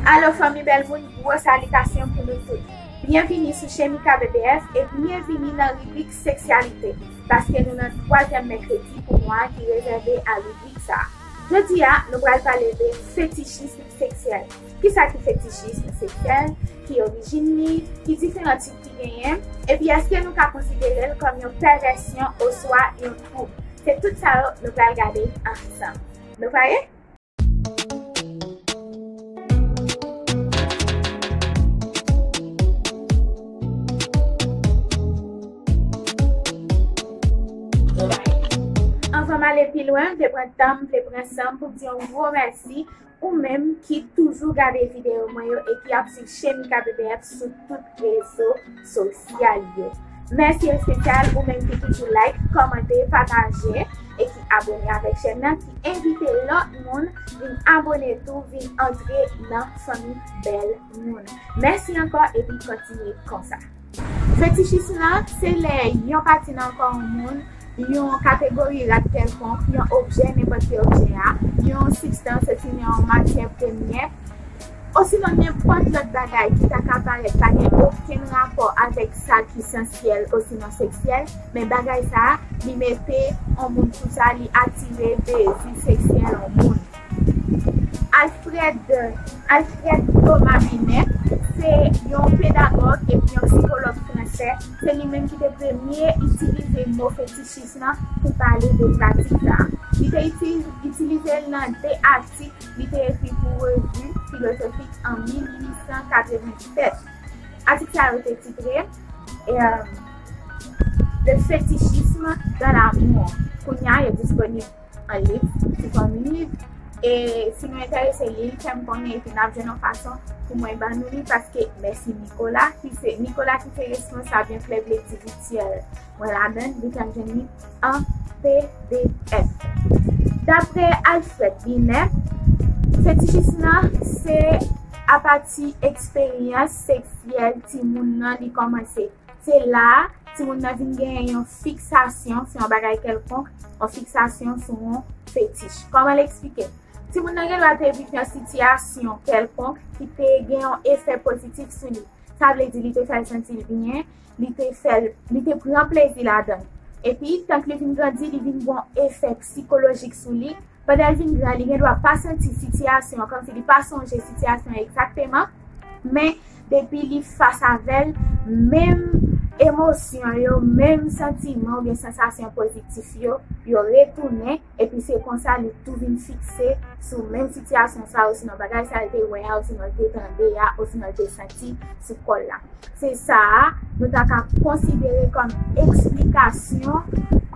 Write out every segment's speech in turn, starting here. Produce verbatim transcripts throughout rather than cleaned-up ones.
Alo fanmi bèl moun, gwo salitasyon pou nou tout. Byenvini sou Chemika B B F e byenvini nan ribrik seksyalite, paske nou nan twazyèm mèkredi pou mwa a ki rezève a ribrik sa a. Jodi a, nou pral pale de fetichism seksyèl. Kisa ki fetichism seksyèl? Ki orijin li? Ki diferan tip ki genyen? Epi èske nou ka konsidere l kòm yon pèvèsyon oswa yon twoub? Se tout sa yo nou pral gade ansanm. Nou pare? Anvan m ale pi lwen, m vle pran tan m, m vle pran san m pou m di yon gwo mèsi ou menm ki toujou gade videyo mwen yo e ki ap swiv Chemika B B F sou tout rezo sosyal yo. Mèsi espesyal ou menm ki toujou like, kòmante, pataje e ki abone avèk chèn nan, ki envite lòt moun vin abone tou, vin antre nan fanmi bèl moun. Mèsi ankò epi kontinye konsa. Fetichism nan, se lè yon pati nan kò yon moun, yon kategori rad kèlkonk, yon objè, nenpòt ki objè a, yon sibstans, osnon yon matyè premyè, osinon nenpòt lòt bagay ki ta ka parèt pa gen okenn rapò avèk sa ki sansyèl osinon seksyèl, men bagay sa a, li mete yon moun sou sa, li atire dezi seksyèl yon moun. Alfred, Alfred Thomas Binet, se yon pedagòg epi yon sikològ fransè. Se li menm ki te premye itilize mo fetichism nan pou pale de pratik sa a. Li te itilize l nan de atik li te ekri pou revi filozofik an mil uit san katrevennsèt. Atik sa yo te titre Le fétichisme dans l'amour. Kounye a, yo disponib an liv, sou fòm liv. E si nou enterese li, fè m konnen, epi n ap jwenn yon fason pou mwen ban nou li, paske mèsi Nicolas, ki se, Nicolas ki se responsab yon klèb lekti vityèl mwen ladan l, li fè m jwenn li an P D F. Daprè Alfred Binet, fetichism nan se apati eksperyans seksyèl timoun nan li kòmanse. Se la a, timoun nan vin genyen yon fiksasyon sou yon bagay kèlkonk, yon fiksasyon sou yon fetich. Kòman l eksplike? Timoun nan gen dwa te viv yon sitiyasyon kèlkonk ki te gen yon efè pozitif sou li. Sa vle di li te fè l santi l byen, li te fè l, li te pran plezi ladan l. Epi, tank li vin grandi, li vin gen yon efè sikolojik sou li. Pandan l vin gran, li gen dwa pa santi sitiyasyon an, kòmsi li pa sonje sitiyasyon an egzakteman, men depi li fas avè l, menm emosyon yo, menm santiman oubyen sansasyon pozitif yo, yo retounen, epi se konsa li tou vin fikse sou menm sitiyasyon sa a, osinon bagay sa a l te wè a, osinon l te tande a, osinon l te santi sou kò l la. Se sa a nou ta ka konsidere kòm eksplikasyon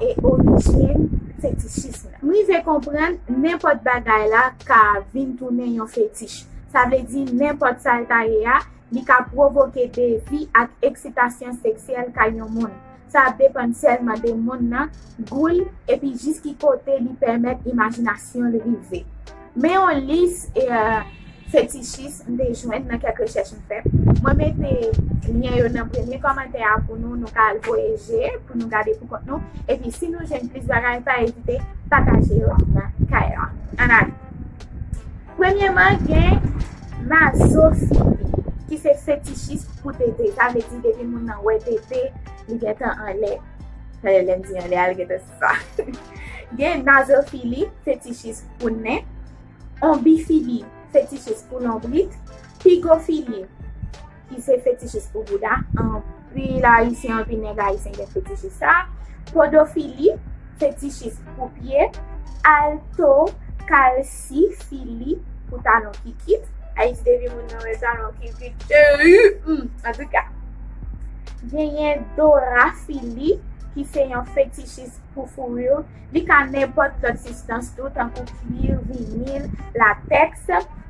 e orijin fetichism nan. M rive konprann nenpòt bagay la ka vin tounen yon fetich. Sa vle di nenpòt sa l ta ye a, li ka pwovoke dezi ak eksitasyon seksyèl kay yon moun. Sa ap depann sèlman de moun nan, gou l, epi jis ki kote li pèmèt imajinasyon l rive. Men yon lis, e, fetichis m te jwenn nan kèk rechèch m fè. Mwen mete lyen yo nan premye kòmantè a pou nou, nou ka al voye je pou nou gade pou kont nou. Epi si nou jwenn plis bagay, pa ezite pataje yo nan kay la. Ann ale. Premyèman, gen nazofili, ki se fetichis pou tete. Sa vle di depi moun nan wè tete, li gentan anlè. Lè m di anlè a, li gentan sa. Gen nazofili, fetichis pou nen. Onbifili, fetichis pou lonbrit. Pigofili, ki se fetichis pou bouda. Anpil Ayisyen, anpil nèg ayisyen gen fetichis sa. Podofili, fetichis pou pye. Altokalsifili, pou talon kikit. Ayiti depi moun nan wè talon kikit, cheri. Hmm, antouka. Genyen dorafili, ki se yon fetichis pou fouri. Li ka nenpòt lòt sibstans tou, tankou kwir, vinil, latèks,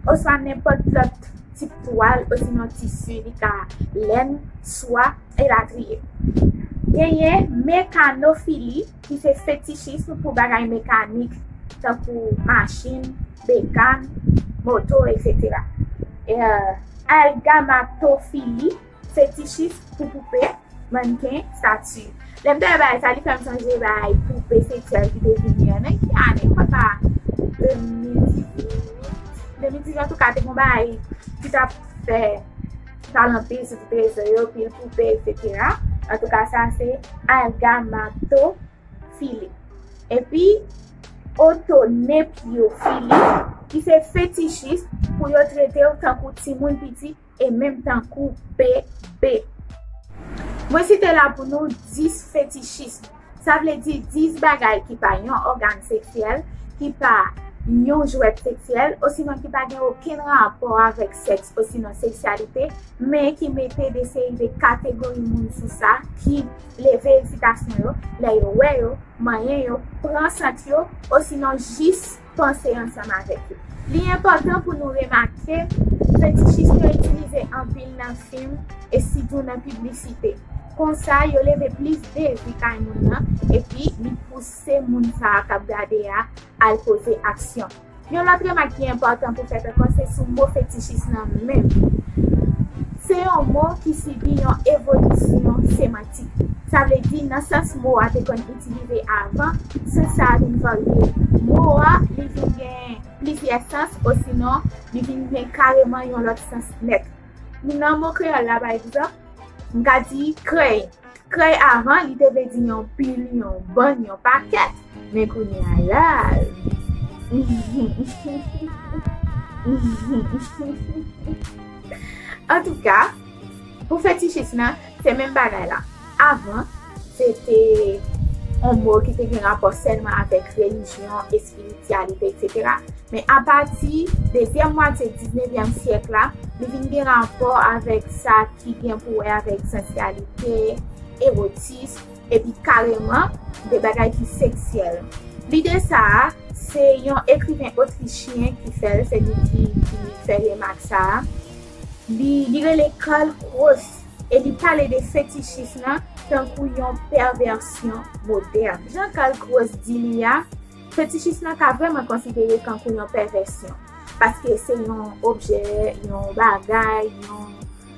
oswa nenpòt lòt tip twal, osinon tisi, li ka lèn, swa, elatriye. Genyen mekanofili, ki se fetichism pou bagay mekanik, tankou machin, bekan, moto, etsetera. E, algamatofili, fetichis pou poupe, mannken, estati. Lè m te wè bagay sa, li fè m sonje bagay poupe seksyèl ki te vini an. Nan ki ane? M kwè pa de mil dizuit, De mil dizuit, antouka, te gen yon bagay ki t ap fè pale anpil sou ti trezò yo, pil poupe, etsetera. Antouka, sa se algamatophili. Epi, otonepyofili, ki se fetichis pou yo trete w tankou timoun piti e menm tankou bebe. Mwen site la pou nou dis fetichism. Sa vle di dis bagay ki pa yon ògàn seksyèl, ki pa yon jwèt seksyèl, osinon ki pa gen okenn rapò avèk sèks osinon seksyalite, men ki mete de seri de kategori moun sou sa, ki leve eksitasyon yo lè yo wè yo, manyen yo, pran sant yo, osinon jis panse ansanm avèk yo. Li enpòtan pou nou remake, fetichis yo itilize anpil nan fim e sitou nan piblisite. Konsa, yo leve plis dezi kay moun nan, epi li pouse moun sa a k ap gade a al poze aksyon. Yon lòt remak ki enpòtan pou fè ankò, se sou mo fetichis lan menm. Se yon mo ki sibi yon evolisyon semantik. Sa vle di, nan sans mo a te konn itilize avan, sans sa a vin varye. Mo a, li vin gen plizyè sans, osinon, li vin gen kareman yon lòt sans nèt. Nan mo kreyòl la, pa egzanp, m ka di krèy. Krèy avan, li te vle di yon pil, yon bann, yon pakèt. Men kounye a la, antouka, pou fetichis lan, se menm bagay la. Avan, se te yon mo ki te gen rapò sèlman avèk relijyon, espirityalite, etsetera. Men apati dezyèm mwatye diznevyèm syèk la, li vin gen rapò avèk sa ki gen pou wè avèk sansyalite, ewotism, epi kareman de bagay ki seksyèl. Lide sa a, se yon ekriven otrichyen ki fè l, se li ki, ki fè remak sa a. Li, li rele Karl Kraus e li pale de fetichism lan tankou yon pèvèsyon modèn. Jan Karl Kraus di li a, fetichism lan ka vrèman konsidere tankou yon pèvèsyon, paske se yon objè, yon bagay, yon,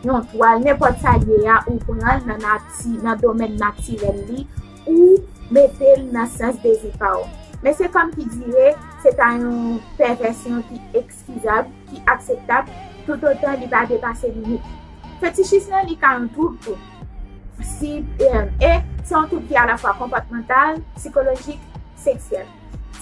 yon twal, nenpòt sa l ye a, ou pran l nan nati, nan domèn natirèl li, ou mete l nan sans dezi pa w. Men se kòmkidire se ta yon pèvèsyon ki ekskizab, ki akseptab, toutotan li pa depase limit. Fetichism lan, li ka yon twoub tou. Si, e, e se yon twoub ki alafwa konpòtmantal, sikolojik, seksyèl.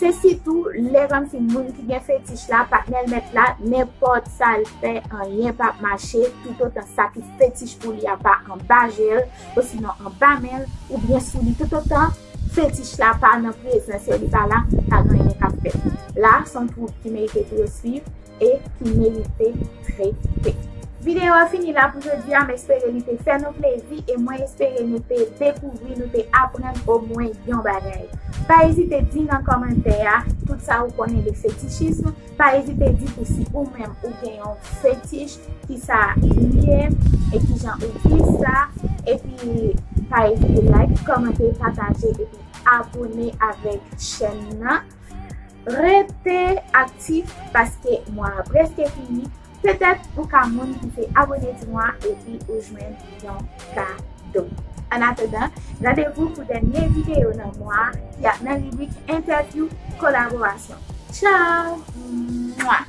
Se sitou lè kòmsi moun ki gen fetich la, patnè l mèt la, nenpòt sa l fè, anyen p ap mache, toutotan sa ki fetich pou li a pa anba je l, osinon anba men l, oubyen sou li, toutotan fetich la pa nan prezans yo, li pa la, pa gen anyen k ap fèt. La, se yon twoub ki merite pou yo swiv e ki merite trete. Videyo a fini la pou jodi a, m espere li te fè nou plezi e mwen espere nou te dekouvri, nou te aprann omwen yon bagay. Pa ezite di nan kòmantè a tout sa ou konnen de fetichism. Pa ezite di tou si ou menm ou gen yon fetich, ki sa li ye e kijan ou viv sa. Epi pa ezite like, kòmante, pataje epi abone avèk chèn nan. Rete aktif paske mwa a prèske fini. Petèt ou ka moun ki te abone di mwa epi ou jwenn yon kado. Annatandan, randevou pou dènye videyo nan mwa a ki ap nan ribrik entèvyou kolaborasyon. Tchao! Mwa!